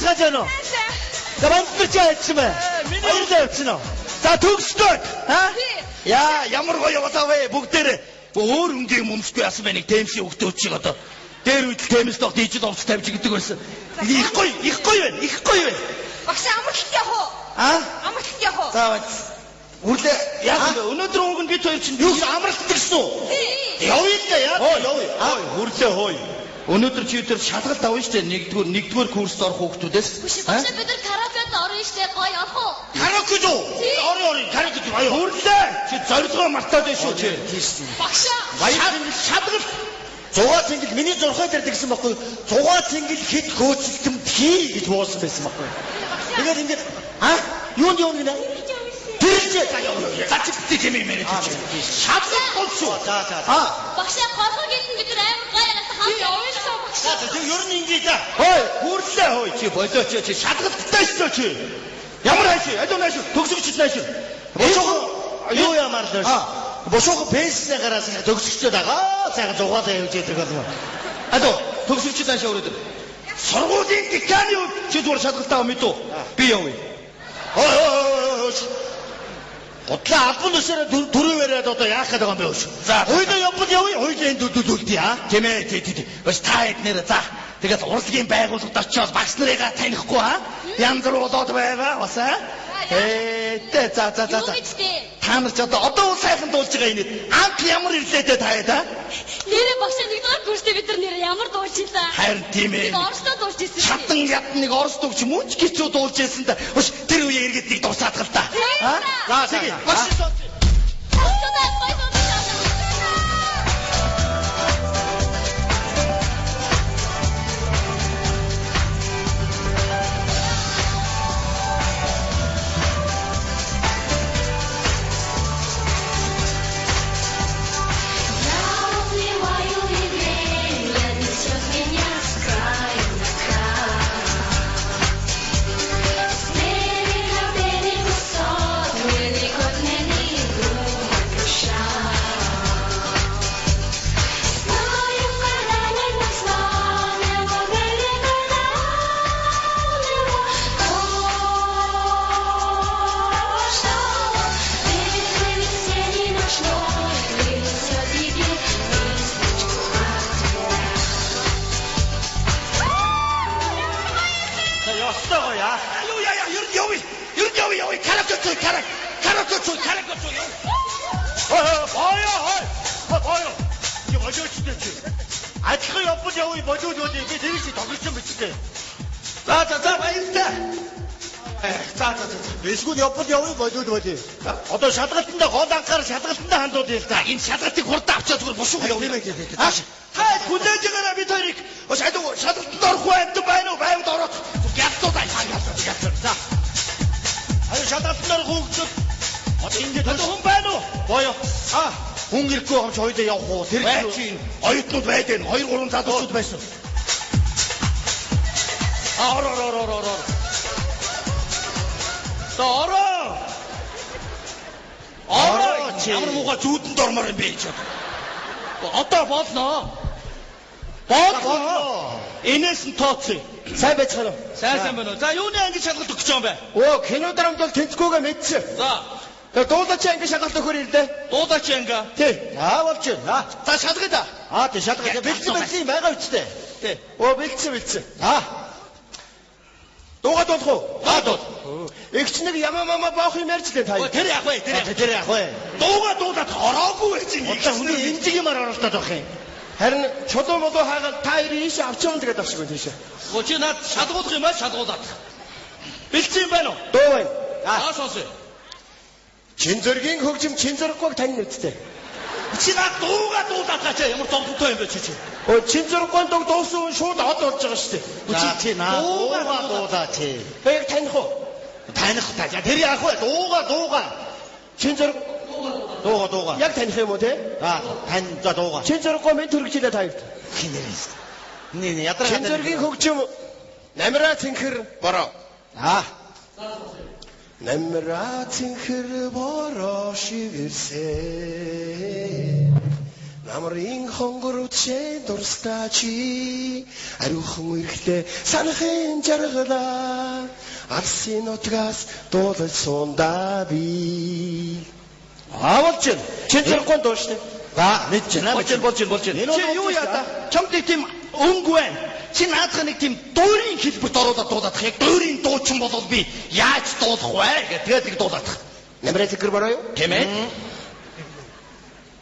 Байцгааж байна уу? За банд нар чи хайцсан бай. Баярлалаа явчихна уу? За төгсдөө. Аа? Яа, ямар гоё болоо вэ? Бүгдээрээ өөр өнгийн өмсгүй яасан бэ нэг тэмсийн хөвгтөөч чиг одоо. Дээр үед л тэмс дох дижил овц тавьж гэдэг байсан. Их гоё, их гоё байна. Их гоё байна. Багш амралт явах уу? Аа? Амралт явах уу? За бац. Үрлээ яг өнөөдөр ууг нь бид хоёр чинь юу амралт гэсэн үү? Явъя л да яа. Хой, хой, хүрлээ хой. Өнөөдөр чи өдөр шалгалт авна шүү дээ. Нэгдүгээр курст орох хүүхдүүдээс. Багш бид нар караокед орно шүү дээ. Гоё орох уу? Караоке юу? Орё орё караоке юу? Аяа. Хүрлээ. Чи зорилгоо мартаад байна шүү чи. Багш. Шалгалт Зугаа цэнгэл миний зурхай дээр тэгсэн байхгүй. Зугаа цэнгэл хэд хөөцөлтөмд хий гэж буусан байсан байхгүй. Тэгээд ингээд а юунд явна гинэ? Тэрэлж за яв. За чи битгий тийм юм яриад чи. Шалгалт бол шүү. За за. А Багш голгоо гэдэн бид нар амар гоё яасан хамт явна шүү багш. За за ер нь ингэ да. Хой, хүрлээ хой чи болооч чи шалгалттай шүү чи. Ямар хайш? Алуу нааш. Төгсөгчд нааш. Бушуухан юу ямаар л шүү. Бушуухан пенсээ гараас төгсөгчдөд байгаа. Сайхан зугаалаа явж яадаг болов. Алуу төгсөгчд нааш өрөөд. Сургуулийн деканы хувьд чи зүгээр шалгалтаа мэдүү. Би явъя. Ой ой ой. Худлаа албан ёсоор түрүү яриад одоо яах гээд байгаа юм бэ өөш. За хоёулаа явбал явъя, хоёулаа энд үлдүүлдэ аа. Тийм ээ, тий тий. Бас та эднэр за. Тэгээд урлагийн байгууллагад очиод багш нарыгаа танихгүй аа. Янз бүр болоод байгаа бас аа. Тэ за за за. Юу гэж дээ? Та нар ч одоо сайхан дуулж байгаа юм. Анх ямар ирлээ те та яа. Нэрээ багш нэгдүгээр курстэй бид нар нэрээ ямар дуулж илаа. Харин тийм ээ. Нэг оростой дуулж ирсэн. Шатан ядн нэг орос дуугч мөн ч хэцүү дуулж ирсэн да. Өш тэр үе эргээд нэг дуусаадах л та. Аа? За тэгээ. Багш сонсъё. Багшдаа гоё дуулж. Адилхан явбал явъя, болов явъя. Би тэр шиг тоглосон биз дээ. За за за баярлалаа. За за за. Эсвэл явбал явъя, болов болъё. Одоо шалгалтандаа гол анхаарал шалгалтандаа хандуулъя л да. Энэ шалгалтыг хурдан авчаад зүгээр бушуух явъя. Та хүлээж байгаараа бид хоёрыг шалгалтанд орох уу амт байна уу? Байвд ороод гялтуу ялцуу. За. Аюу шалгалтанд орох хүүхдүүд одоо ингэж одоо хүн байна уу? Боёо. А хүн ирэхгүй хамч хоёулаа явах уу? Тэр чинь оюутнууд байдаг. 2 3 залуучууд байсан. Ор ор ор ор ор. За ороо. Ороо ямар муухай зүүдэнд ормоор юм бэ чи. Одоо болно. Болно. Энэс нь тооцъё. Сайн байцгаана уу? Сайн сайн байна уу? За юуны анги шалгалт өгч байгаа юм бэ? Өө кино дарамт бол тэнцгүүгээ мэдсэн. За. Тэгээ дуулаач анги шалгалт өгөхөр ирлээ. Дуулаач анги. Тий. За болж байна. За шалгая да. Аа тий шалгая. Бэлдсэн бэлдсэн байгаа үстэй. Тий. Өө бэлдсэн бэлдсэн. Аа. Дуугаад болох уу? Дуугаад бол. Эгч нэг ямаа мама боох юм ярьж лээ та. Тэр яах вэ? Тэр яах вэ? Дуугаа дуулаад ороогүй байж чинь. Одоо хүний эмзэг юмар оролдоод байх юм. Харин чулуу молоо хаагаад та хоёрын ийшээ авчаал тэгээд авшиг байна тийшээ. Гоо чи над шалгуулах юм аа шалгуулаад. Бэлдсэн юм байна уу? Дуу байна. Аа сонсъё. Чин зөргийн хөгжим чин зургүйг тань нүдтэй. Чи над дуугаа дуулаад гачаа ямар зовлонтой юм бэ чи чи. Өө чин зургүйн дог дуусан хүн шууд од болж байгаа шүү дээ. За чи наа дуугаа дуулаа чи. Яг таних уу? Таних та. Тэр яах вэ? Дуугаа дуугаа. Чин зург дуугаа дуугаа. Яг таних юм уу те? Аа тань за дуугаа. Чин зурггүй минь төрөгчлээ та хоёрт. Хинэрээс. Нэ нэ ядраа. Чин зургийн хөгжим намраа цэнхэр бороо. Аа. Намраа цэнхэр бороо шивэрсэ. Намрын хонгор үтшээ дурстай чи ариухан үерхлээ санахын жаргалаа алсын нутгаас дуулаж сундаа би. Аа болж байна. Чин зэрэггүй дуу шүү дээ. За мэдэж байна. Болж байна, болж байна, болж байна. Энэ Чи бол юу яа та? Чамд нэг тийм өнгө байна. Чи наадах нэг тийм дуурийн хэлбэрт оруулаад дуулаадах. Яг дуурийн дуучин болвол би яаж дуулах вэ гэдэг тэгээд нэг дуулаадах. Намраа цэнхэр бороо юу? Тийм ээ?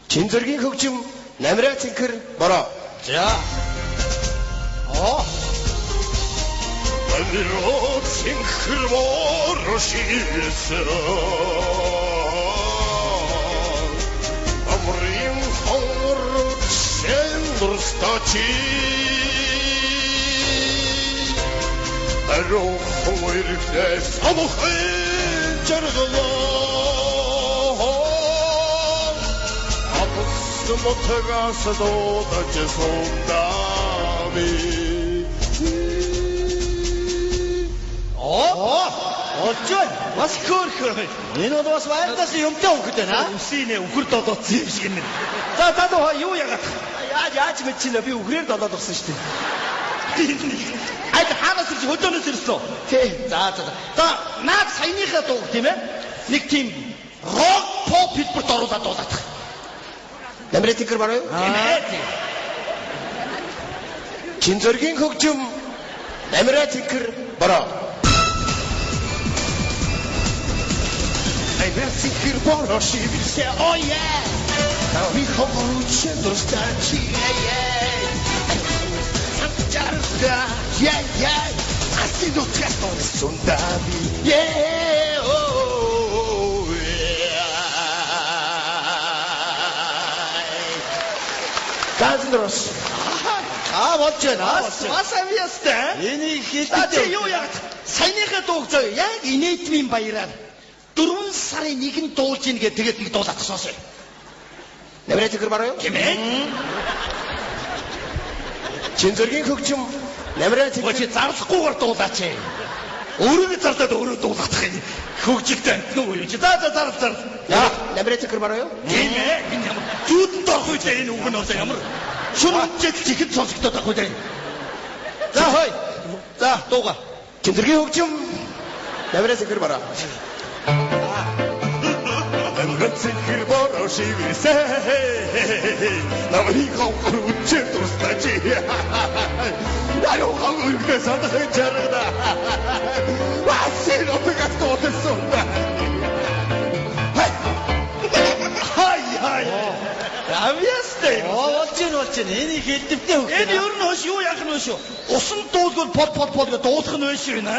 Чин зэргийн хөгжим намраа цэнхэр бороо. За. Оо. Намраа цэнхэр бороо шивсэн. Намрын хонгор үтшээ дурстай чи ариухан үерхлээ санахын жаргалаа алсын нутгаас дуулаж сундаа би. Оо. Болж байна. Бас хөөрхөн. Энэ бол бас вайрдаас юмтай хөнгөд байна. Үсийн үхэр долоодсон юм шиг нэ. За та дуу юу яагаад? Яаж яаж мэдчихлээ би үхрээр долоод авсан шүү дээ. Аль хаанаас ирж хөдөөнөөс ирсэн үү? Тий. За за за. За наад саяныхаа дууг тийм ээ? Нэг тийм рок поп хэлбэрт оруулаад дуулаадах. Намраа цэнхэр бороо юу? Тийм ээ. Тийм. Чин зэргийн хөгжим намраа цэнхэр бороо. Намраа цэнхэр бороо шивсэ oh yeah. Намрын хонгор үтшээ дурстай чи yeah. Жаргалаа yeah yeah. Алсын нутгаас дуулаж сундаа би yeah. Oh yeah. Ганцхан дурс. Аа болж байна. Аа болж байна. Бас авьяастай. Энийг За чи хэлдэг. юу яагаад? Саяныхаа дууг заяа яг инээдмийн баяраар 4 сарын 1-нд дуулж ийн гэдэг тэгээд нэг дуулаадах сонсъё. Намраа цэнхэр бороо юу? Тийм ээ? Чин зэргийн хөгжим намраа Өө чи цэнхэр зарлахгүйгээр дуулаач. Өөрийгөө зарлаад өөрөө дуулаадах юм. Хөгжилтэй амтна уу юу чи? За за зарл зарл. Намраа цэнхэр бороо юу? Тийм ээ. Энэ ямар зүүдэнд орох үедээ энэ үг нь одоо ямар шүн үнчээд чихэд сонсогдоод байх үедээ. За хой. За дууга. Чин зэргийн хөгжим намраа цэнхэр бороо. Намраа цэнхэр бороо шивсэ. Намрын хонгор үтшээ дурстай чи. Ариухан үерхлээ санахын жаргалаа. Алсын нутгаас дуулаж сундаа. Хай хай. Авьяастай. Оо болж байна болж байна. Энийг хэлдэвтэй хөгжим. Энэ ер нь хөөш юу яах нь вэ шүү? Усан дуулгуул пол пол пол гэж дуулах нь вэ шүү нэ?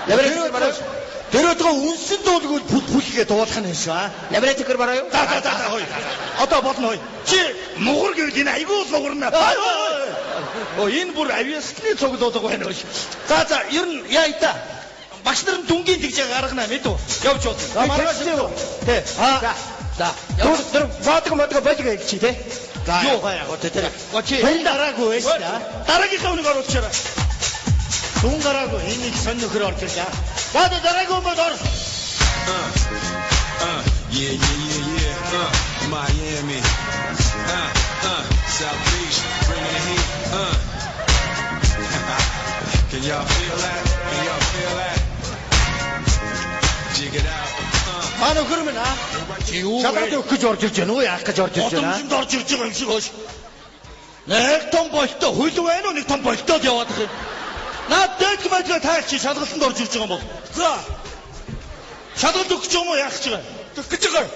Намраа цэнхэр бороо юу? Тэр өдгөө үнсэн дуулгуул пүл пүл гэж дуулах нь шүү аа. Намраа цэнхэр бороо юу? За за за за хой. Одоо болно хой. Чи нугар гэвэл энэ айгүй л нугарна. Оо энэ бүр авьяасны цуглуулга байна хөөш. За за ер нь яа та. Багш нар нь дүнгийн тэгж гаргана мэд үү? Явж болно. За маргааш үү? Тэ. Аа. За. Тэр тэр баадаг мадаг болиг хэлчих тий. За Юу? яг яг тэр. Гочи. Хүн дараагүй байж та. Дараагийнхаа үнийг оруулчихарай. Дүн гараагүй энэ их сонь нөхөр орж ирлээ. За за дараагүй юм бол ор. Yeah, yeah, yeah, yeah. Miami. South Beach, bringing the heat. Can y'all feel that? Can y'all feel that? Jig it out. Маа нөхөр минь аа. Чи юу? Шалгаад өгөх гэж орж ирж байна уу? Яах гэж орж ирж байна? Годомжинд орж ирж байгаа юм шиг хөөш. Нэг том болтой хөл байна уу? Нэг том болтоод яваад их юм. Наад дээд мэдлээ тайлч шалгалтанд орж ирж байгаа юм бол. За Шалгалт өгөх гэж юм уу? Яах гэж байгаа? тэгэх гэж байгаа.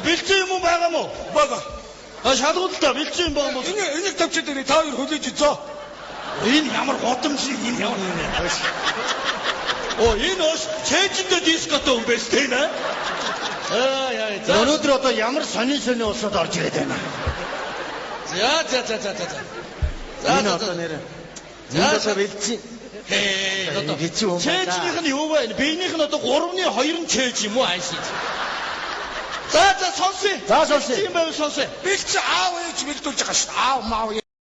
Бэлдсэн юм уу байгаа мó? Бага. Шалгуултаа бэлдсэн юм байгаа мó? Энэ энийг тавьчих дээр та хоёр хүлээж үзөө. Энэ ямар годомж энэ ямар юм бэ? Оо энэ өөш чэйжэндээ дискотой юм байна тийм ээ. Аа яа за. Өнөөдөр одоо ямар сонин сонин улсад орж ирээд байна. За за за за за. За Энэ за одоо за. нэр. За, Энэ одоо бэлдсэн. Хээ одоо Хэцүү юм байна. Чэйжнийх нь юу вэ? Биенийх нь одоо 3-ны 2 нь чээж юм уу аашиг. За за сонсъё. За, сонсъё. Тийм байв сонсъё. Бэлдсэн аав ээж бэлдүүлж байгаа шүү. Аав маав